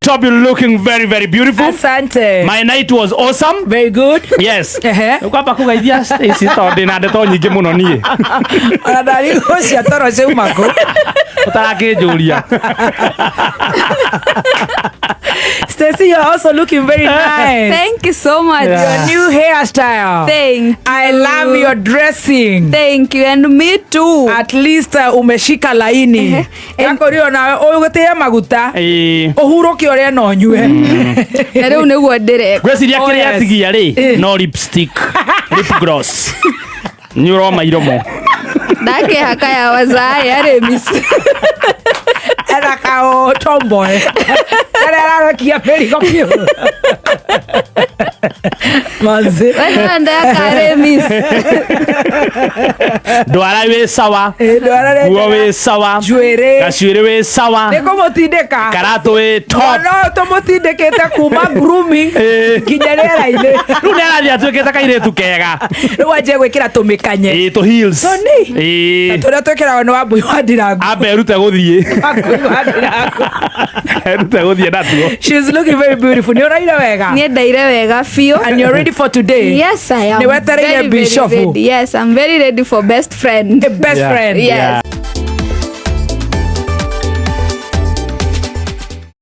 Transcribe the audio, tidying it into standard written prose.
Top, you're looking very very beautiful. Asante. My night was awesome. Very good. Yes. Ehe. Kwamba kũgeithia Stacy tondũ ndĩna ndeto nyingĩ mũno niĩ. Ona ndarigwo cia toro ciauma kũ. Ũtarakĩnjũria. Stacy, you're also looking very nice. Thank you so much. Yeah. Your new hairstyle. Thank I you. love your dressing. Thank you and me too. At least umeshika laini. Ehe. Yakorio nawe ũgũtĩe maguta. Ĩĩ. Ũhurũke ũrĩe na ũnyue. Na rĩu nĩguo ndĩreka. Ngwĩciria Oh, kĩrĩa yes. atigia rĩ Eh. no lipstick, lip gloss. Nĩ ũroma iromo. Ndakĩhaka ya wazaĩ arĩmi. Ena kao tomboy. Karĩa ararekia mĩrigo biũ. Manzi. Wena ndeka arĩmi. Ndwara wĩ sawa. Eh, ndwara rĩ Nguo njega. wĩ sawa. Njuĩrĩ. Gacuĩrĩ wĩ sawa. Nĩ kũmũtindĩka. Karatũ wĩ top. No tũmũtindĩkĩte kuma grooming Eh. nginya rĩera-inĩ. Rĩu nĩ arathiĩ atuĩkĩte kairĩtu kega. Rĩu anjie gwĩkĩra tũmĩkanye. Ĩĩ tũ heels. Tũni. Ĩĩ. Tũrĩa twĩkĩragwo nĩ Wambui wa Ndirangu. Ambe erute gũthiĩ. Wambui wa Ndirangu. Erute gũthiĩ natuo. She's looking very beautiful. Nĩ ũraire wega. Niĩ ndaire wega biũ. And you're ready for today. Yes, I am. Nĩ wetereire Very, very Bishop. ready. Yes, I'm very ready for best friend. The best Yeah. friend. Yes. Yeah.